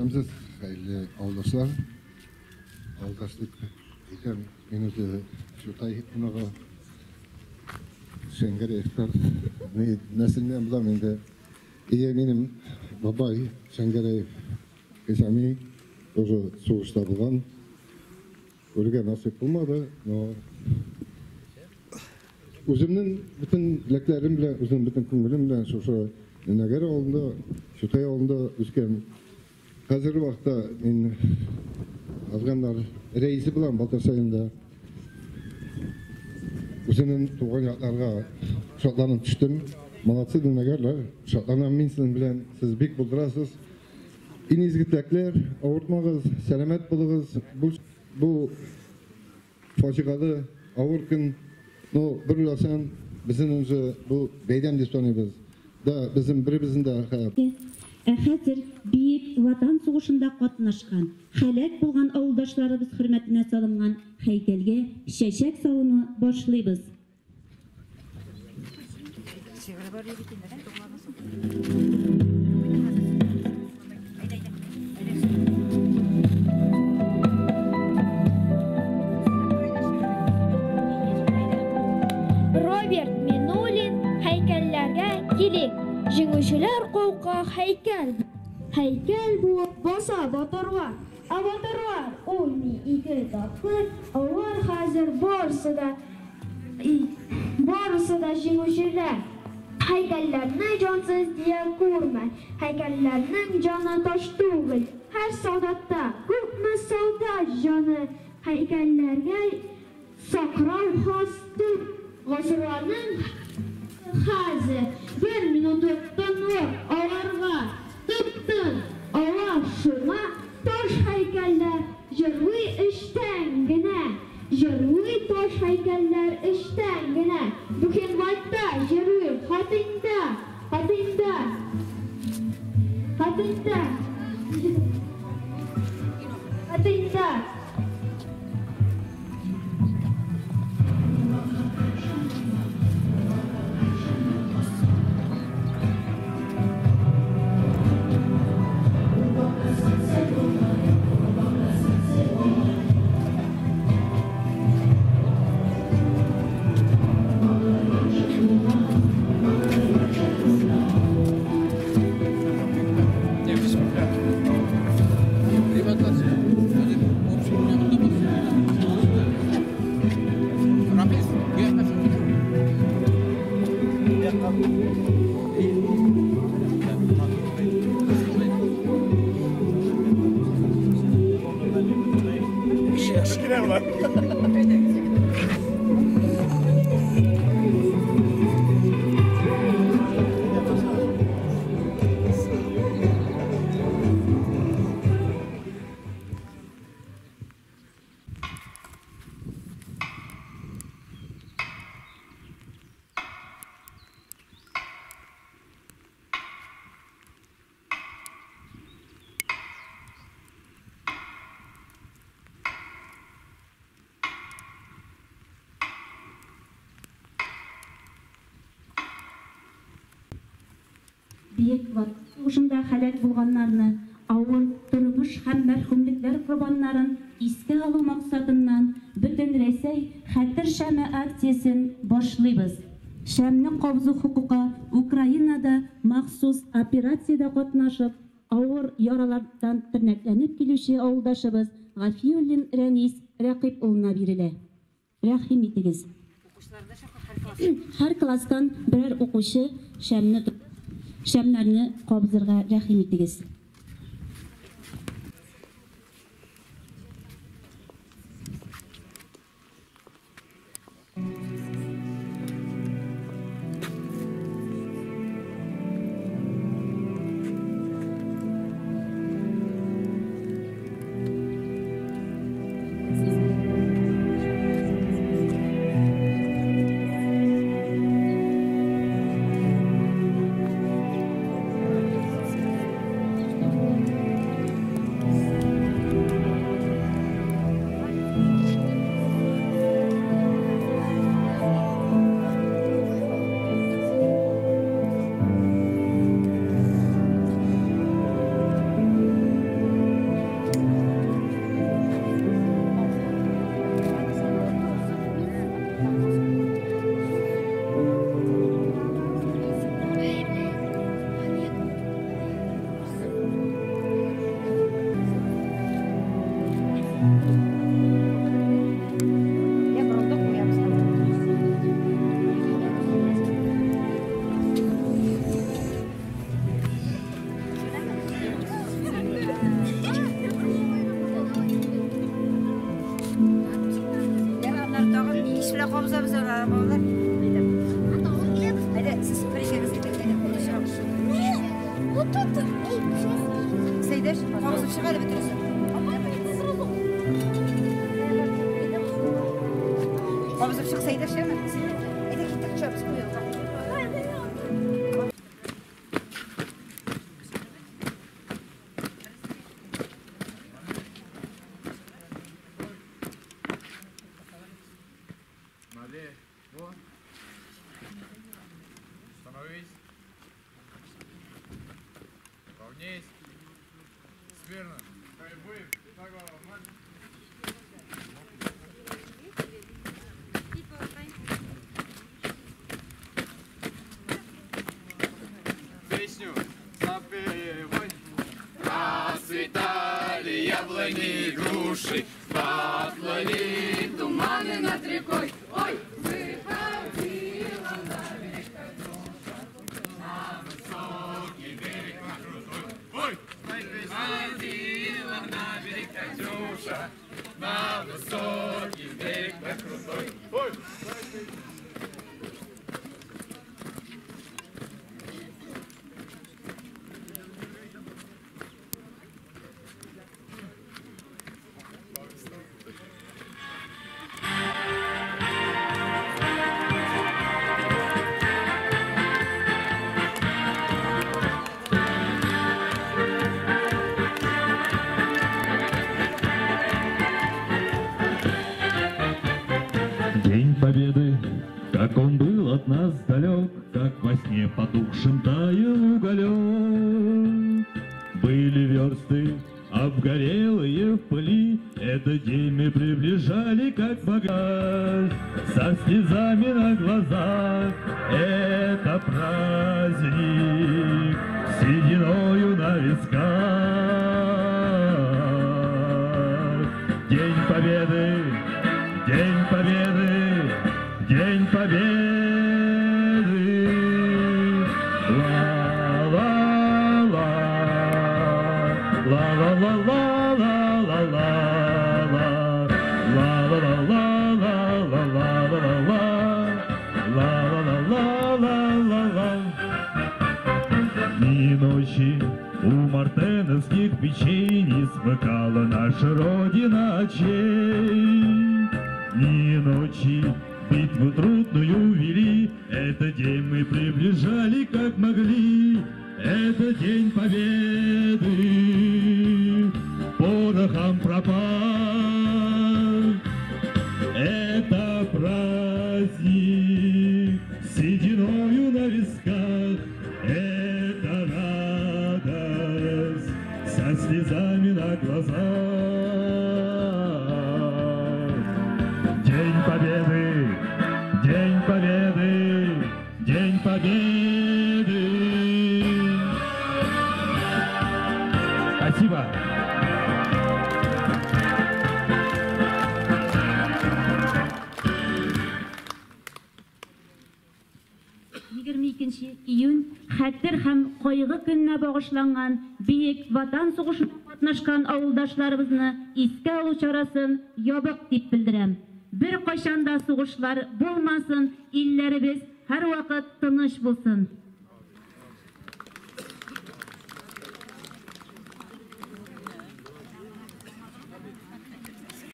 Исәнмесез, хәерле авылдашлар. Авылдашлык әйтәм, мин үзе Чутай кунагы Шәңгәрәевләр нәселеннән булам инде. Ие, минем бабай Шәңгәрәев Хисами тоже сугышта булган. Күрергә насыйп булмады, но үземнең бөтен теләкләрем белән, үземнең бөтен күңелем белән шушы Нәгәр авылында, Чутай авылында үскән. Хәзерге вакытта мин афганнар рәисе булам Балтач районында. Үземнең туган якларга шатланып төштем. Молодцы, Нәгәрләр. Шатланам мин сезнең белән. Сез бик булдырасыз. Иң изге теләкләр, авыртмагыз, сәламәт булыгыз. Бу фаҗигалы авыр көн, но бер уйласаң, безнең уже бу бәйрәм дип саныйбыз. Да, безнең беребезнең дә Ә хәзер Бөек Ватан сугышында катнашкан, һәлак булган авылдашларыбыз хөрмәтенә салынган һәйкәлгә чәчәк салуны башлыйбыз. Роберт Минуллин һәйкәлләргә килик. Җиңүчеләр калка һәйкәл. Һәйкәл булып баса батырлар. Ә батырлар үлми ике тапкыр, алар хәзер барысы да барысы да җиңүчеләр. Һәйкәлләрне җансыз дия күрмә, һәйкәлләрнең җаны таш түгел. Һәр солдатта күпме солдат җаны, һәйкәлләргә сакрау хас түгел. Гасырларның хәзер бер минутлык тынлык аларга тып-тын, алар шуңа таш һәйкәлләр җырлый эчтән генә. Җырлый таш һәйкәлләр эчтән генә. Бухенвальдта җырлый, Хатыньда, Хатыньда, Хатыньда, Хатыньда. Бөек Ватан сугышында һәлак булганнарны, авыр тормыш һәм мәрхүмлекләр корбаннарын искә алу максатыннан Бөтен Рәсәй Хәтер шәме акциясен башлыйбыз. Шәмне кабызу хокукы Украинада махсус операциядә катнашып, авыр яралардан тернәкләнеп килүче авылдашыбыз Гафиуллин Рәнис Рәкыйп улына бирелә. Рәхим итегез. Һәр класстан берәр укучы шәмне шәмнәрне кабызырга рәхим итегез. Әйдәш, кабызып чык әле бөтенесе. Кабызып чыкса, әйдәш, яме. Әйдә киттек, төшәбез бу юлга. Налево. Становись. Равнись. Смирно. Стройбы. Шагом марш. Песню запевай. Расцветали яблони и груши, поплыли туманы над рекой. Ой, выходила на берег Катюша, на высокий берег, на крутой. Ой, выходила на берег Катюша, на высокий берег, на крутой. Ой, День Победы, как он был от нас далек, как во сне потухшим таял уголек. Были версты, обгорелые в пыли, этот день мы приближали, как могли, со слезами на глазах. Это праздник, с сединою на висках. День Победы, День Победы, День Победы. Ла-ла-ла, ла-ла-ла-ла-ла-ла-ла, ла-ла-ла-ла-ла-ла-ла-ла, ла-ла-ла-ла-ла-ла. Дни и ночи у мартеновских печей не смыкала наша Родина очей. Дни и ночи битву трудную вели, этот день мы приближали, как могли. Это День Победы, порохом пропах. Это праздник, с сединою на висках. Это радость, со слезами на глазах. День Победы, День Победы, День Победы. Спасибо. 22 июнь Хәтер һәм кайгы көненә багышланган Бөек Ватан сугышында катнашкан авылдашларыбызны искә алу чарасын ябык дип белдерәм. Бер кайчан да сугышлар булмасын, илләребез һәрвакыт тыныч булсын.